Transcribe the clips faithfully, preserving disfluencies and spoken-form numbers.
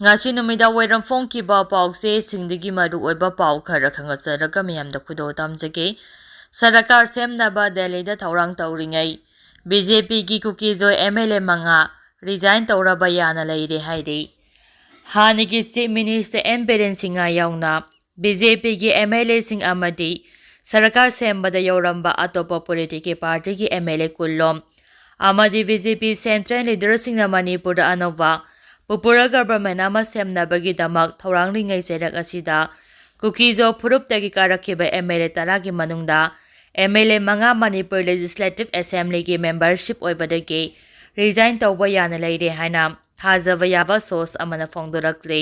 ꯉꯁꯤ ꯅꯨꯃꯤꯗꯥꯡ ꯋꯥꯏꯔꯝ ꯐꯣꯡꯈꯤꯕ ꯄꯥꯎꯆꯦꯁꯤꯡꯗꯒꯤ ꯃꯔꯨꯑꯣꯏꯕ ꯄꯥꯎ ꯈꯔ ꯈꯪꯍꯟꯖꯔꯒ ꯃꯤꯌꯥꯝꯗ ꯈꯨꯗꯣꯜ ꯇꯝꯖꯒꯦ꯫ ꯁꯔꯀꯥꯔ ꯁꯦꯝꯅꯕ ꯗꯦꯜꯂꯤꯗ ꯊꯧꯔꯥꯡ ꯇꯧꯔꯤꯉꯩ, ꯕꯤ ꯖꯦ ꯄꯤꯒꯤ ꯀꯨꯀꯤꯖꯣꯏ ꯑꯦꯝ ꯑꯦꯜ ꯑꯦ ꯃꯉꯥ ꯔꯤꯖꯥꯏꯟ ꯇꯧꯔꯕ ꯌꯥꯅ ꯂꯩꯔꯦ ꯍꯥꯏꯔꯤ꯫ ꯍꯥꯟꯅꯒꯤ chief minister N Biren Singh ꯌꯥꯎꯅ ꯕꯤ ꯖꯦ ꯄꯤꯒꯤ ꯑꯦꯝ ꯑꯦꯜ ꯑꯦꯁꯤꯡ ꯑꯃꯗꯤ ꯁꯔꯀꯥꯔ ꯁꯦꯝꯕꯗ ꯌꯧꯔꯝꯕ ꯑꯇꯣꯞꯄ ꯄꯣꯂꯤꯇꯤꯀꯦꯜ ꯄꯥꯔꯇꯤꯒꯤ ꯑꯦꯝ ꯑꯦꯜ ꯑꯦ ꯀꯨꯟꯂꯣꯝ ꯑꯃꯗꯤ ꯕꯤ ꯖꯦ ꯄꯤ ꯁꯦꯟꯇ꯭ꯔꯦꯜ ꯂꯤꯗꯔꯁꯤꯡꯅ ꯃꯅꯤꯄꯨꯔꯗ ꯑꯅꯧꯕ ꯄꯨꯄꯨꯔ ꯒꯚꯔꯟꯃꯦꯟ ꯑꯃ ꯁꯦꯝꯅꯕꯒꯤꯗꯃꯛ ꯊꯧꯔꯥꯡꯂꯤꯉꯩ ꯆꯩꯔꯛ ꯑꯁꯤꯗ ꯀꯨꯀꯤꯖꯣ ꯐꯨꯔꯨꯞꯇꯒꯤ ꯀꯥꯔꯛꯈꯤꯕ ꯑꯦꯝ ꯑꯦꯜ ꯑꯦ ꯇꯔꯥꯒꯤ ꯃꯅꯨꯡꯗ ꯑꯦꯝ ꯑꯦꯜ ꯑꯦ ꯃꯉꯥ ꯃꯅꯤꯄꯨꯔ ꯂꯦꯖꯤꯁꯂꯦꯇꯤꯚ ꯑꯦꯁꯦꯝꯕ꯭ꯂꯤꯒꯤ ꯃꯦꯝꯕꯔꯁꯤꯞ ꯑꯣꯏꯕꯗꯒꯤ ꯔꯤꯖꯥꯏꯟ ꯇꯧꯕ ꯌꯥꯅ ꯂꯩꯔꯦ ꯍꯥꯏꯅ ꯊꯥꯖꯕ ꯌꯥꯕ ꯁꯣꯔꯁ ꯑꯃꯅ ꯐꯣꯡꯗꯣꯔꯛꯂꯤ꯫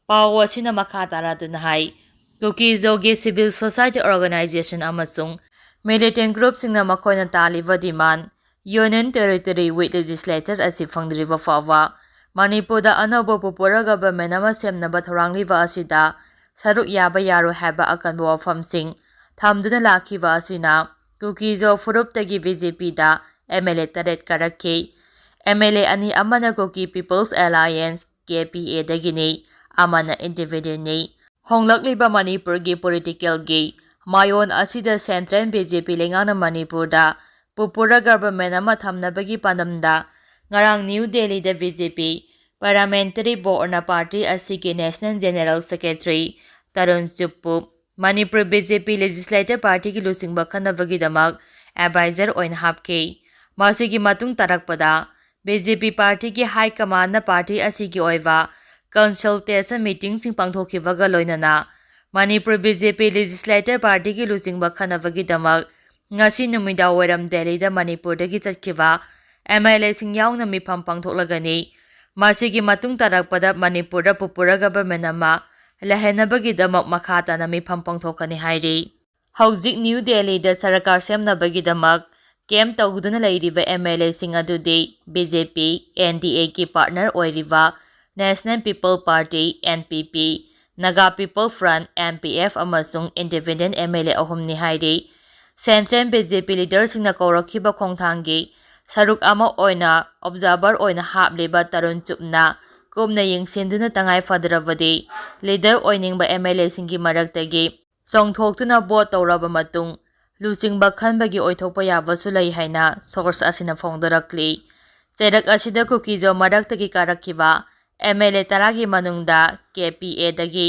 ꯄꯥꯎ ꯑꯁꯤꯅ ꯃꯈꯥ ꯇꯥꯔꯗꯨꯅ ꯍꯥꯏ, ꯀꯨꯀꯤꯖꯣꯒꯤ ꯁꯤꯚꯤꯜ ꯁꯣꯁꯥꯏꯇꯤ ꯑꯣꯔꯒꯅꯥꯏꯖꯦꯁꯟ ꯑꯃꯁꯨꯡ ꯃꯤꯂꯤꯇꯦꯟ ꯒ꯭ꯔꯨꯞꯁꯤꯡꯅ ꯃꯈꯣꯏꯅ ꯇꯥꯜꯂꯤꯕ ꯗꯤꯃꯥꯟ, Union Territory with Legislature ꯑꯁꯤ ꯐꯪꯗ꯭ꯔꯤꯕ ꯐꯥꯎꯕ ꯃꯅꯤꯄꯨꯔꯗ ꯑꯅꯧꯕ ꯄꯣꯄꯨꯂꯔ ꯒꯚꯔꯟꯃꯦꯟ ꯑꯃ ꯁꯦꯝꯅꯕ ꯊꯧꯔꯥꯡꯂꯤꯕ ꯑꯁꯤꯗ ꯁꯔꯨꯛ ꯌꯥꯕ ꯌꯥꯔꯣꯏ ꯍꯥꯏꯕ ꯑꯀꯟꯕ ꯋꯥꯐꯝꯁꯤꯡ ꯊꯝꯗꯨꯅ ꯂꯥꯛꯈꯤꯕ ꯑꯁꯤꯅ ꯀꯨꯀꯤꯖꯣ ꯐꯨꯔꯨꯞꯇꯒꯤ ꯕꯤ ꯖꯦ ꯄꯤꯗ ꯑꯦꯝ ꯑꯦꯜ ꯑꯦ ꯇꯔꯦꯠ ꯀꯥꯔꯛꯈꯤ꯫ ꯑꯦꯝ ꯑꯦꯜ ꯑꯦ ꯑꯅꯤ ꯑꯃꯅ ꯀꯨꯀꯤ ꯄꯤꯄꯜꯁ ꯑꯦꯂꯥꯏꯌꯦꯟꯁ, ꯀꯦ ꯄꯤ ꯑꯦꯗꯒꯤꯅꯤ, ꯑꯃꯅ ꯏꯟꯗꯤꯄꯦꯟꯗꯦꯟꯅꯤ꯫ ꯍꯣꯡꯂꯛꯂꯤꯕ ꯃꯅꯤꯄꯨꯔꯒꯤ ꯄꯣꯂꯤꯇꯤꯀꯦꯜꯒꯤ ꯃꯥꯌꯣꯟ ꯑꯁꯤꯗ ꯁꯦꯟꯇ꯭ꯔꯦꯜ ꯕꯤ ꯖꯦ ꯄꯤ ꯂꯩꯉꯥꯛꯅ ꯃꯅꯤꯄꯨꯔꯗ ꯄꯨꯄꯨꯔ ꯒꯚꯔꯟꯃꯦꯟ ꯑꯃ ꯊꯝꯅꯕꯒꯤ ꯄꯥꯟꯗꯝꯗ ꯉꯔꯥꯡ ꯅ꯭ꯌꯨ ꯗꯦꯜꯂꯤꯗ ꯕꯤ ꯖꯦ ꯄꯤ ꯄꯥꯔꯂꯤꯌꯥꯃꯦꯟꯇꯔꯤ ꯕꯣꯔꯗꯅ ꯄꯥꯔꯇꯤ ꯑꯁꯤꯒꯤ national general secretary Tarun Chugh Manipur B J P legislative ꯄꯥꯔꯇꯤꯒꯤ ꯂꯨꯆꯤꯡꯕ ꯈꯟꯅꯕꯒꯤꯗꯃꯛ ꯑꯦꯗꯚꯥꯏꯖꯔ ꯑꯣꯏꯅ ꯍꯥꯞꯈꯤ꯫ ꯃꯁꯤꯒꯤ ꯃꯇꯨꯡ ꯇꯥꯔꯛꯄꯗ ꯕꯤ ꯖꯦ ꯄꯤ ꯄꯥꯔꯇꯤꯒꯤ ꯍꯥꯏ ꯀꯃꯥꯟꯅ ꯄꯥꯔꯇꯤ ꯑꯁꯤꯒꯤ ꯑꯣꯏꯕ ꯀꯟꯁꯜꯇꯦꯁꯟ ꯃꯤꯇꯤꯡꯁꯤꯡ ꯄꯥꯡꯊꯣꯛꯈꯤꯕꯒ ꯂꯣꯏꯅꯅ Manipur B J P legislative ꯄꯥꯔꯇꯤꯒꯤ ꯂꯨꯆꯤꯡꯕ ꯈꯟꯅꯕꯒꯤꯗꯃꯛ ꯉꯁꯤ ꯅꯨꯃꯤꯗꯥꯡ ꯋꯥꯏꯔꯝ ꯗꯦꯜꯂꯤꯗ ꯃꯅꯤꯄꯨꯔꯗꯒꯤ ꯆꯠꯈꯤꯕ ꯑꯦꯝ ꯑꯦꯜ ꯑꯦꯁꯤꯡ ꯌꯥꯎꯅ ꯃꯤꯐꯝ ꯄꯥꯡꯊꯣꯛꯂꯒꯅꯤ꯫ ꯃꯁꯤꯒꯤ ꯃꯇꯨꯡ ꯇꯥꯔꯛꯄꯗ ꯃꯅꯤꯄꯨꯔꯗ ꯄꯨꯄꯨꯔ ꯒꯚꯔꯟꯃꯦꯟ ꯑꯃ ꯂꯩꯍꯟꯅꯕꯒꯤꯗꯃꯛ ꯃꯈꯥ ꯇꯥꯅ ꯃꯤꯐꯝ ꯄꯥꯡꯊꯣꯛꯀꯅꯤ ꯍꯥꯏꯔꯤ꯫ ꯍꯧꯖꯤꯛ ꯅ꯭ꯌꯨ ꯗꯦꯜꯂꯤꯗ ꯁꯔꯀꯥꯔ ꯁꯦꯝꯅꯕꯒꯤꯗꯃꯛ ꯀꯦꯝꯞ ꯇꯧꯗꯨꯅ ꯂꯩꯔꯤꯕ ꯑꯦꯝ ꯑꯦꯜ ꯑꯦꯁꯤꯡ ꯑꯗꯨꯗꯤ B J P, N D ꯑꯦꯒꯤ ꯄꯥꯔꯠꯅꯔ ꯑꯣꯏꯔꯤꯕ national people party, N P P, Naga people front, N P F, ꯑꯃꯁꯨꯡ ꯏꯟꯗꯤꯄꯦꯟꯗꯦꯟ ꯑꯦꯝ ꯑꯦꯜ ꯑꯦ ꯑꯍꯨꯝꯅꯤ ꯍꯥꯏꯔꯤ꯫ ꯁꯦꯟꯇ꯭ꯔꯦꯜ ꯕꯤ ꯖꯦ ꯄꯤ ꯂꯤꯗꯔꯁꯤꯡꯅ ꯀꯧꯔꯛꯈꯤꯕ ꯈꯣꯡꯊꯥꯡꯒꯤ ꯁꯔꯨꯛ ꯑꯃ ꯑꯣꯏꯅ ꯑꯣꯕꯖꯥꯔꯚꯔ ꯑꯣꯏꯅ ꯍꯥꯞꯂꯤꯕ ꯇꯔꯨꯟ ꯆꯨꯞꯅ ꯀꯨꯞꯅ ꯌꯦꯡꯁꯤꯟꯗꯨꯅ ꯇꯉꯥꯏ ꯐꯗ꯭ꯔꯕꯗꯤ ꯂꯤꯗꯔ ꯑꯣꯏꯅꯤꯡꯕ ꯑꯦꯝ ꯑꯦꯜ ꯑꯦꯁꯤꯡꯒꯤ ꯃꯔꯛꯇꯒꯤ ꯆꯣꯡꯊꯣꯛꯇꯨꯅ ꯚꯣꯠ ꯇꯧꯔꯕ ꯃꯇꯨꯡ ꯂꯨꯆꯤꯡꯕ ꯈꯟꯕꯒꯤ ꯑꯣꯏꯊꯣꯛꯄ ꯌꯥꯕꯁꯨ ꯂꯩ ꯍꯥꯏꯅ ꯁꯣꯔꯁ ꯑꯁꯤꯅ ꯐꯣꯡꯗꯣꯔꯛꯂꯤ꯫ ꯆꯩꯔꯛ ꯑꯁꯤꯗ ꯀꯨꯀꯤꯖꯣ ꯃꯔꯛꯇꯒꯤ ꯀꯥꯔꯛꯈꯤꯕ ꯑꯦꯝ ꯑꯦꯜ ꯑꯦ ꯇꯔꯥꯒꯤ ꯃꯅꯨꯡꯗ ꯀꯦ ꯄꯤ ꯑꯦꯗꯒꯤ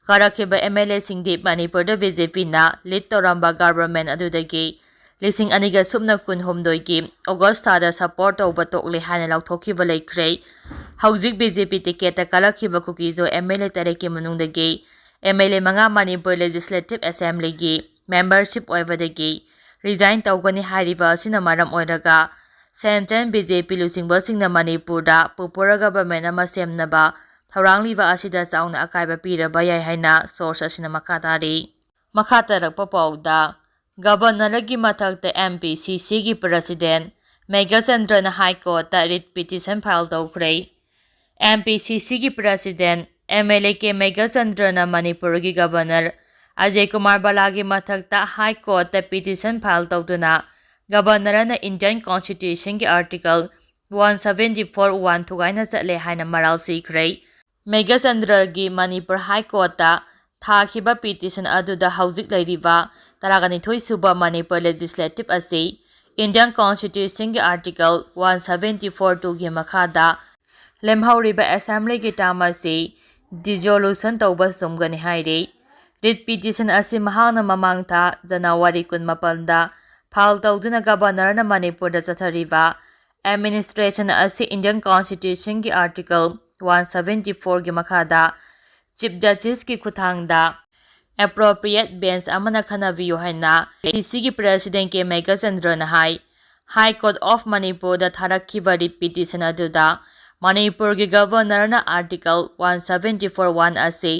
ꯀꯥꯔꯛꯈꯤꯕ ꯑꯦꯝ ꯑꯦꯜ ꯑꯦꯁꯤꯡꯗꯤ ꯃꯅꯤꯄꯨꯔꯗ ꯕꯤ ꯖꯦ ꯄꯤꯅ ꯂꯤꯗ ꯇꯧꯔꯝꯕ ꯒꯚꯔꯟꯃꯦꯟ ꯑꯗꯨꯗꯒꯤ ꯂꯤꯁꯤꯡ ꯑꯅꯤꯒ ꯁꯨꯞꯅ ꯀꯨꯟꯍꯨꯝꯗꯣꯏꯒꯤ ꯑꯣꯒꯁ ꯊꯥꯗ ꯁꯄꯣꯔꯠ ꯇꯧꯕ ꯇꯣꯛꯂꯦ ꯍꯥꯏꯅ ꯂꯥꯎꯊꯣꯛꯈꯤꯕ ꯂꯩꯈ꯭ꯔꯦ꯫ ꯍꯧꯖꯤꯛ ꯕꯤ ꯖꯦ ꯄꯤ ꯇꯤꯀꯦꯠꯇ ꯀꯥꯔꯛꯈꯤꯕ ꯀꯨꯀꯤꯖꯣ ꯑꯦꯝ ꯑꯦꯜ ꯑꯦ ꯇꯔꯦꯠꯀꯤ ꯃꯅꯨꯡꯗꯒꯤ ꯑꯦꯝ ꯑꯦꯜ ꯑꯦ ꯃꯉꯥ ꯃꯅꯤꯄꯨꯔ ꯂꯦꯖꯤꯁꯂꯦꯇꯤꯚ ꯑꯦꯁꯦꯝꯕ꯭ꯂꯤꯒꯤ ꯃꯦꯝꯕꯔꯁꯤꯞ ꯑꯣꯏꯕꯗꯒꯤ ꯔꯤꯖꯥꯏꯟ ꯇꯧꯒꯅꯤ ꯍꯥꯏꯔꯤꯕ ꯑꯁꯤꯅ ꯃꯔꯝ ꯑꯣꯏꯔꯒ ꯁꯦꯟꯇ꯭ꯔꯦꯜ ꯕꯤ ꯖꯦ ꯄꯤ ꯂꯨꯆꯤꯡꯕꯁꯤꯡꯅ ꯃꯅꯤꯄꯨꯔꯗ ꯄꯨꯄꯨꯔ ꯒꯚꯔꯟꯃꯦꯟ ꯑꯃ ꯁꯦꯝꯅꯕ ꯊꯧꯔꯥꯡꯂꯤꯕ ꯑꯁꯤꯗ ꯆꯥꯎꯅ ꯑꯀꯥꯏꯕ ꯄꯤꯔꯕ ꯌꯥꯏ ꯍꯥꯏꯅ ꯁꯣꯔꯁ ꯑꯁꯤꯅ ꯃꯈꯥ ꯇꯥꯔꯤ꯫ ꯃꯈꯥ ꯇꯥꯔꯛꯄ ꯄꯥꯎꯗ, ꯒꯕꯔꯅꯔꯒꯤ ꯃꯊꯛꯇ ꯑꯦꯝ ꯄꯤ ꯁꯤ ꯁꯤꯒꯤ ꯄ꯭ꯔꯁꯤꯗꯦꯟ ꯃꯦꯘꯆꯟꯗ꯭ꯔꯅ ꯍꯥꯏ ꯀꯣꯔꯠꯇ ꯔꯤꯠ ꯄꯤꯇꯤꯁꯟ ꯐꯥꯏꯜ ꯇꯧꯈ꯭ꯔꯦ꯫ ꯑꯦꯝ ꯄꯤ ꯁꯤ ꯁꯤꯒꯤ president M L A K ꯃꯦꯘꯆꯟꯗ꯭ꯔꯅ ꯃꯅꯤꯄꯨꯔꯒꯤ ꯒꯕꯔꯅꯔ ꯑꯖꯌ ꯀꯨꯃꯥꯔ ꯕꯂꯥꯒꯤ ꯃꯊꯛꯇ ꯍꯥꯏ ꯀꯣꯔꯠꯇ ꯄꯤꯇꯤꯁꯟ ꯐꯥꯏꯜ ꯇꯧꯗꯨꯅ ꯒꯕꯔꯅꯔꯅ ꯏꯟꯗꯤꯌꯟ ꯀꯣꯟꯁꯇꯤꯇ꯭ꯌꯨꯁꯟꯒꯤ article one seventy four one ꯊꯨꯒꯥꯏꯅ ꯆꯠꯂꯦ ꯍꯥꯏꯅ ꯃꯔꯥꯜ ꯁꯤꯈ꯭ꯔꯦ꯫ ꯃꯦꯘꯆꯟꯗ꯭ꯔꯒꯤ ꯃꯅꯤꯄꯨꯔ ꯍꯥꯏ ꯀꯣꯔꯠꯇ ꯊꯥꯈꯤꯕ ꯄꯤꯇꯤꯁꯟ ꯑꯗꯨꯗ ꯍꯧꯖꯤꯛ ꯂꯩꯔꯤꯕ ꯇꯔꯥꯒꯅꯤꯊꯣꯏ ꯁꯨꯕ ꯃꯅꯤꯄꯨꯔ ꯂꯦꯖꯤꯁꯂꯦꯇꯤꯚ ꯑꯁꯤ ꯏꯟꯗꯤꯌꯟ ꯀꯣꯟꯁꯇꯤꯇ꯭ꯌꯨꯁꯟꯒꯤ ꯑꯥꯔꯇꯤꯀꯜ ꯋꯥꯟ ꯁꯚꯦꯟꯇꯤ ꯐꯣꯔ ꯇꯨꯒꯤ ꯃꯈꯥꯗ ꯂꯦꯝꯍꯧꯔꯤꯕ ꯑꯦꯁꯦꯝꯕ꯭ꯂꯤꯒꯤ ꯇꯥꯔꯝ ꯑꯁꯤ ꯗꯤꯖꯣꯂꯨꯁꯟ ꯇꯧꯕ ꯆꯨꯝꯒꯅꯤ ꯍꯥꯏꯔꯤ꯫ ꯔꯤꯠ ꯄꯤꯇꯤꯁꯟ ꯑꯁꯤ ꯃꯍꯥꯛꯅ ꯃꯃꯥꯡ ꯊꯥ ꯖꯅꯋꯥꯔꯤ ꯀꯨꯟꯃꯥꯄꯟꯗ ꯐꯥꯏꯜ ꯇꯧꯗꯨꯅ ꯒꯕꯔꯅꯔꯅ ꯃꯅꯤꯄꯨꯔꯗ ꯆꯠꯊꯔꯤꯕ ꯑꯦꯗꯃꯤꯅꯤꯁꯇ꯭ꯔꯦꯁꯟ ꯑꯁꯤ ꯏꯟꯗꯤꯌꯟ ꯀꯣꯟꯁꯇꯤꯇ꯭ꯌꯨꯁꯟꯒꯤ ꯑꯥꯔꯇꯤꯀꯜ ꯋꯥꯟ ꯁꯚꯦꯟꯇꯤ ꯐꯣꯔꯒꯤ ꯃꯈꯥꯗ ꯆꯤꯐ ꯖꯁꯇꯤꯁꯀꯤ ꯈꯨꯠꯊꯥꯡꯗ ꯑꯦꯄ꯭ꯔꯣꯄ꯭ꯔꯤꯌꯦꯠ ꯕꯦꯟꯆ ꯑꯃꯅ ꯈꯟꯅꯕꯤꯌꯨ ꯍꯥꯏꯅ ꯄꯤ ꯁꯤꯒꯤ ꯄ꯭ꯔꯦꯁꯤꯗꯦꯟ ꯀꯦ ꯃꯦꯘꯆꯟꯗ꯭ꯔꯅ ꯍꯥꯏ꯫ ꯍꯥꯏ ꯀꯣꯔꯠ ꯑꯣꯐ ꯃꯅꯤꯄꯨꯔꯗ ꯊꯥꯔꯛꯈꯤꯕ ꯔꯤꯠ ꯄꯤꯇꯤꯁꯟ ꯑꯗꯨꯗ ꯃꯅꯤꯄꯨꯔꯒꯤ ꯒꯕꯔꯅꯔꯅ article one seventy four one ꯑꯁꯤ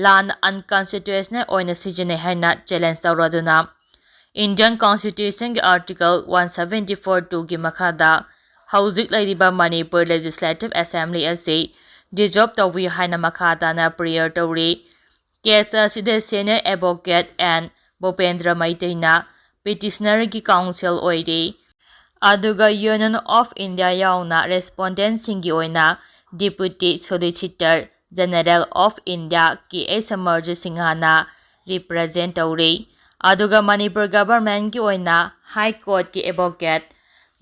ꯂꯥꯟꯅ ꯑꯟꯀꯟꯁꯇꯤꯇ꯭ꯌꯨꯁꯅꯦꯜ ꯑꯣꯏꯅ ꯁꯤꯖꯤꯟꯅꯩ ꯍꯥꯏꯅ ꯆꯦꯂꯦꯟꯖ ꯇꯧꯔꯗꯨꯅ ꯏꯟꯗꯤꯌꯟ ꯀꯣꯟꯁꯇꯤꯇ꯭ꯌꯨꯁꯟꯒꯤ ꯑꯥꯔꯇꯤꯀꯜ ꯋꯥꯟ ꯁꯚꯦꯟꯇꯤ ꯐꯣꯔ ꯇꯨꯒꯤ ꯃꯈꯥꯗ ꯍꯧꯖꯤꯛ ꯂꯩꯔꯤꯕ ꯃꯅꯤꯄꯨꯔ ꯂꯦꯖꯤꯁꯂꯦꯇꯤꯚ ꯑꯦꯁꯦꯝꯕ꯭ꯂꯤ ꯑꯁꯤ ꯗꯤꯖꯣꯜꯕ ꯇꯧꯕꯤꯌꯨ ꯍꯥꯏꯅ ꯃꯈꯥ ꯇꯥꯅ ꯄ꯭ꯔꯦꯌꯔ ꯇꯧꯔꯤ꯫ ꯀꯦꯁ ꯑꯁꯤꯗ ꯁꯦꯅꯤꯌꯔ ꯑꯦꯗꯚꯣꯀꯦꯠ ꯑꯦꯟ ꯚꯨꯄꯦꯟꯗ꯭ꯔ ꯃꯩꯇꯩꯅ ꯄꯤꯇꯤꯁꯅꯔꯒꯤ ꯀꯥꯎꯟꯁꯤꯜ ꯑꯣꯏꯔꯤ, ꯑꯗꯨꯒ ꯌꯨꯅꯤꯌꯟ ꯑꯣꯐ ꯏꯟꯗꯤꯌꯥ ꯌꯥꯎꯅ ꯔꯦꯁꯄꯣꯟꯗꯦꯟꯠꯁꯤꯡꯒꯤ ꯑꯣꯏꯅ Deputy Solicitor General of India K H Amarjit Singhana represent ꯇꯧꯔꯤ꯫ ꯑꯗꯨꯒ ꯃꯅꯤꯄꯨꯔ governmentꯀꯤ ꯑꯣꯏꯅ High Courtꯀꯤ Advocate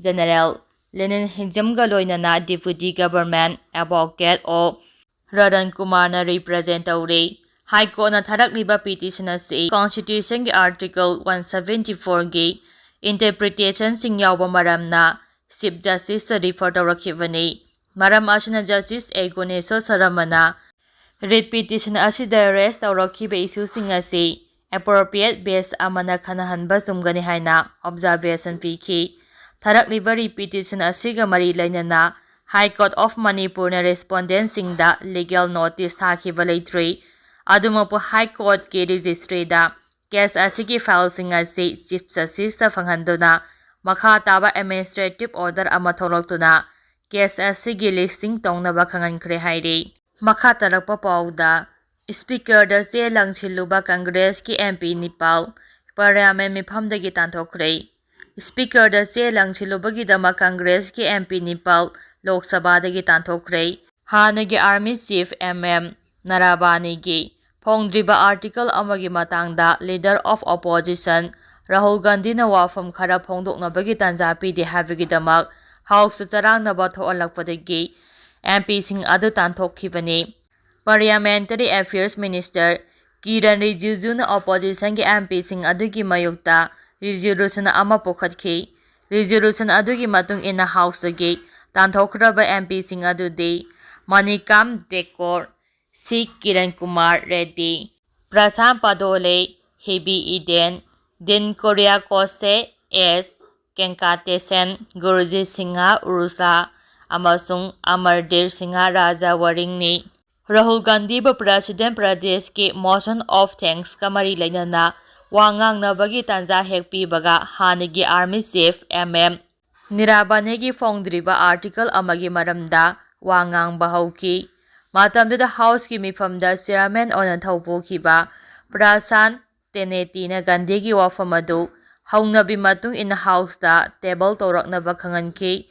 General ꯂꯦꯅꯤꯟ ꯍꯤꯡꯖꯝꯒ ꯂꯣꯏꯅꯅ Deputy Government Advocate O Ratan ꯀꯨꯃꯥꯔꯅ represent ꯇꯧꯔꯤ꯫ High Courtꯅ ꯊꯥꯔꯛꯂꯤꯕ petition ꯑꯁꯤ Constitutionꯒꯤ Article one seventy fourꯒꯤ interpretationꯁꯤꯡ ꯌꯥꯎꯕ ꯃꯔꯝꯅ Chief Justiceꯇ refer ꯇꯧꯔꯛꯈꯤꯕꯅꯤ꯫ ꯃꯔꯝ ꯑꯁꯤꯅ Justice A Guneshor ꯁꯔꯃꯅ writ petition ꯑꯁꯤꯗ raise ꯇꯧꯔꯛꯈꯤꯕ issueꯁꯤꯡ ꯑꯁꯤ appropriate base ꯑꯃꯅ ꯈꯟꯅꯍꯟꯕ ꯆꯨꯝꯒꯅꯤ ꯍꯥꯏꯅ observation ꯄꯤꯈꯤ꯫ ꯊꯥꯔꯛꯂꯤꯕ writ petition ꯑꯁꯤꯒ ꯃꯔꯤ ꯂꯩꯅꯅ High Court of ꯃꯅꯤꯄꯨꯔꯅ respondentꯁꯤꯡꯗ legal notice ꯊꯥꯈꯤꯕ ꯂꯩꯇ꯭ꯔꯤ꯫ ꯑꯗꯨꯃꯛꯄꯨ High Courtꯀꯤ registryꯗ case ꯑꯁꯤꯒꯤ fileꯁꯤꯡ ꯑꯁꯤ Chief Justiceꯇ ꯐꯪꯍꯟꯗꯨꯅ ꯃꯈꯥ ꯇꯥꯕ administrative order ꯑꯃ ꯊꯣꯛꯂꯛꯇꯨꯅ case ꯑꯁꯤꯒꯤ listing ꯇꯧꯅꯕ ꯈꯪꯍꯟꯈ꯭ꯔꯦ ꯍꯥꯏꯔꯤ꯫ ꯃꯈꯥ ꯇꯥꯔꯛꯄ ꯄꯥꯎꯗ, Speakerꯗ ꯆꯦ ꯂꯪꯁꯤꯜꯂꯨꯕ Congressꯀꯤ MP ꯅꯤꯄꯥꯜ Parliament ꯃꯤꯐꯝꯗꯒꯤ ꯇꯥꯟꯊꯣꯛꯈ꯭ꯔꯦ꯫ Speakerꯗ ꯆꯦ ꯂꯪꯁꯤꯜꯂꯨꯕꯒꯤꯗꯃꯛ Congressꯀꯤ MP ꯅꯤꯄꯥꯜ Lok Sabhaꯗꯒꯤ ꯇꯥꯟꯊꯣꯛꯈ꯭ꯔꯦ꯫ ꯍꯥꯟꯅꯒꯤ Army Chief M M ꯅꯔꯥꯕꯥꯅꯤꯒꯤ ꯐꯣꯡꯗ꯭ꯔꯤꯕ article ꯑꯃꯒꯤ ꯃꯇꯥꯡꯗ Leader of Opposition ꯔꯥꯍꯨꯜ ꯒꯥꯟꯙꯤꯅ ꯋꯥꯐꯝ ꯈꯔ ꯐꯣꯡꯗꯣꯛꯅꯕꯒꯤ ꯇꯥꯟꯖꯥ ꯄꯤꯗꯦ ꯍꯥꯏꯕꯒꯤꯗꯃꯛ Houseꯇ ꯆꯔꯥꯡꯅꯕ ꯊꯣꯛꯍꯜꯂꯛꯄꯗꯒꯤ MPꯁꯤꯡ ꯑꯗꯨ ꯇꯥꯟꯊꯣꯛꯈꯤꯕꯅꯤ꯫ Parliamentary Affairs Minister ꯀꯤꯔꯟ ꯔꯤꯖꯤꯖꯨꯅ oppositionꯒꯤ MPꯁꯤꯡ ꯑꯗꯨꯒꯤ ꯃꯥꯌꯣꯛꯇ resolution ꯑꯃ ꯄꯨꯈꯠꯈꯤ꯫ Resolution ꯑꯗꯨꯒꯤ ꯃꯇꯨꯡ ꯏꯟꯅ Houseꯇꯒꯤ ꯇꯥꯟꯊꯣꯛꯈ꯭ꯔꯕ MPꯁꯤꯡ ꯑꯗꯨꯗꯤ ꯃꯅꯤꯀꯥꯝ ꯗꯦꯀꯣꯔ, ꯁꯤ ꯀꯤꯔꯟ ꯀꯨꯃꯥꯔ ꯔꯦꯗ꯭ꯗꯤ, ꯄ꯭ꯔꯁꯥꯟ ꯄꯗꯣꯂꯦ, ꯍꯦꯕꯤ ꯏꯗꯦꯟ, ꯗꯤꯟ ꯀꯣꯔꯤꯌꯥꯀꯣꯁꯦ, ꯑꯦꯁ ꯀꯦꯡꯀꯥꯇꯦꯁꯦꯟ, ꯒꯨꯔꯨꯖꯤꯠ ꯁꯤꯡꯍ ꯎꯔꯨꯁꯥ ꯑꯃꯁꯨꯡ ꯑꯃꯔꯗꯤꯔ ꯁꯤꯡꯍ ꯔꯥꯖꯥ ꯋꯥꯔꯤꯡꯅꯤ꯫ ꯔꯥꯍꯨꯜ ꯒꯥꯟꯙꯤꯕꯨ President Pradesh ꯀꯤ motion of thanks ꯀ ꯃꯔꯤ ꯂꯩꯅꯅ ꯋꯥ ꯉꯥꯡꯅꯕꯒꯤ ꯇꯥꯟꯖꯥ ꯍꯦꯛ ꯄꯤꯕꯒ ꯍꯥꯟꯅꯒꯤ Army Chief M M ꯅꯤꯔꯥꯕꯥꯅꯦꯒꯤ ꯐꯣꯡꯗ꯭ꯔꯤꯕ article ꯑꯃꯒꯤ ꯃꯔꯝꯗ ꯋꯥ ꯉꯥꯡꯕ ꯍꯧꯈꯤ꯫ ꯃꯇꯝꯗꯨꯗ Houseꯀꯤ ꯃꯤꯐꯝꯗ Chairman ꯑꯣꯏꯅ ꯊꯧꯄꯨꯈꯤꯕ ꯄ꯭ꯔꯁꯥꯟ ꯇꯦꯅꯦꯇꯤꯅ ꯒꯥꯟꯙꯤꯒꯤ ꯋꯥꯐꯝ ꯑꯗꯨ ꯍꯧꯅꯕꯤ ꯃꯇꯨꯡ ꯏꯟꯅ Houseꯇ table ꯇꯧꯔꯛꯅꯕ ꯈꯪꯍꯟꯈꯤ꯫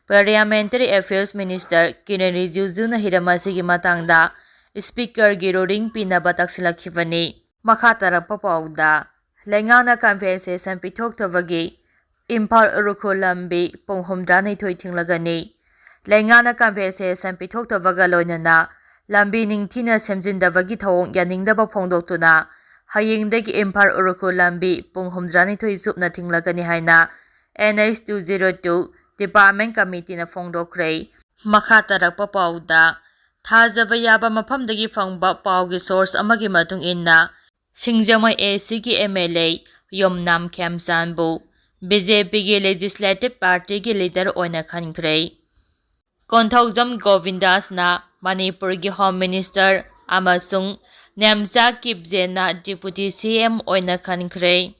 Parliamentary Affairs Minister Kiren Rijijuna ꯍꯤꯔꯝ ꯑꯁꯤꯒꯤ ꯃꯇꯥꯡꯗ Speakerꯒꯤ ruling ꯄꯤꯅꯕ ꯇꯛꯁꯤꯜꯂꯛꯈꯤꯕꯅꯤ꯫ ꯃꯈꯥ ꯇꯥꯔꯛꯄ ꯄꯥꯎꯗ, ꯂꯩꯉꯥꯛꯅ compensation ꯄꯤꯊꯣꯛꯇꯕꯒꯤ ꯏꯝꯐꯥꯜ ꯎꯔꯈꯨꯜ ꯂꯝꯕꯤ ꯄꯨꯡ ꯍꯨꯝꯗ꯭ꯔꯥꯅꯤꯊꯣꯏ ꯊꯤꯡꯂꯒꯅꯤ꯫ ꯂꯩꯉꯥꯛꯅ compensation ꯄꯤꯊꯣꯛꯇꯕꯒ ꯂꯣꯏꯅꯅ ꯂꯝꯕꯤ ꯅꯤꯡꯊꯤꯅ ꯁꯦꯝꯖꯤꯟꯗꯕꯒꯤ ꯊꯧꯑꯣꯡ ꯌꯥꯅꯤꯡꯗꯕ ꯐꯣꯡꯗꯣꯛꯇꯨꯅ ꯍꯌꯦꯡꯗꯒꯤ ꯏꯝꯐꯥꯜ ꯎꯔꯈꯨꯜ ꯂꯝꯕꯤ ꯄꯨꯡ ꯍꯨꯝꯗ꯭ꯔꯥꯅꯤꯊꯣꯏ ꯆꯨꯞꯅ ꯊꯤꯡꯂꯒꯅꯤ ꯍꯥꯏꯅ N H two zero two Department Committeeꯅ ꯐꯣꯡꯗꯣꯛꯈ꯭ꯔꯦ꯫ ꯃꯈꯥ ꯇꯥꯔꯛꯄ ꯄꯥꯎꯗ, ꯊꯥꯖꯕ ꯌꯥꯕ ꯃꯐꯝꯗꯒꯤ ꯐꯪꯕ ꯄꯥꯎꯒꯤ source ꯑꯃꯒꯤ ꯃꯇꯨꯡ ꯏꯟꯅ, ꯁꯤꯡꯖꯃꯩ A Cꯒꯤ M L A Yumnam ꯈꯦꯝꯆꯥꯟꯕꯨ B J Pꯒꯤ Legislative Partyꯒꯤ leader ꯑꯣꯏꯅ ꯈꯟꯈ꯭ꯔꯦ꯫ ꯀꯣꯟꯊꯧꯖꯝ ꯒꯣꯕꯤꯟꯗꯥꯁꯅ ꯃꯅꯤꯄꯨꯔꯒꯤ Home Minister ꯑꯃꯁꯨꯡ ꯅꯦꯝꯆꯥ ꯀꯤꯞꯖꯦꯅ Deputy C M ꯑꯣꯏꯅ ꯈꯟꯈ꯭ꯔꯦ꯫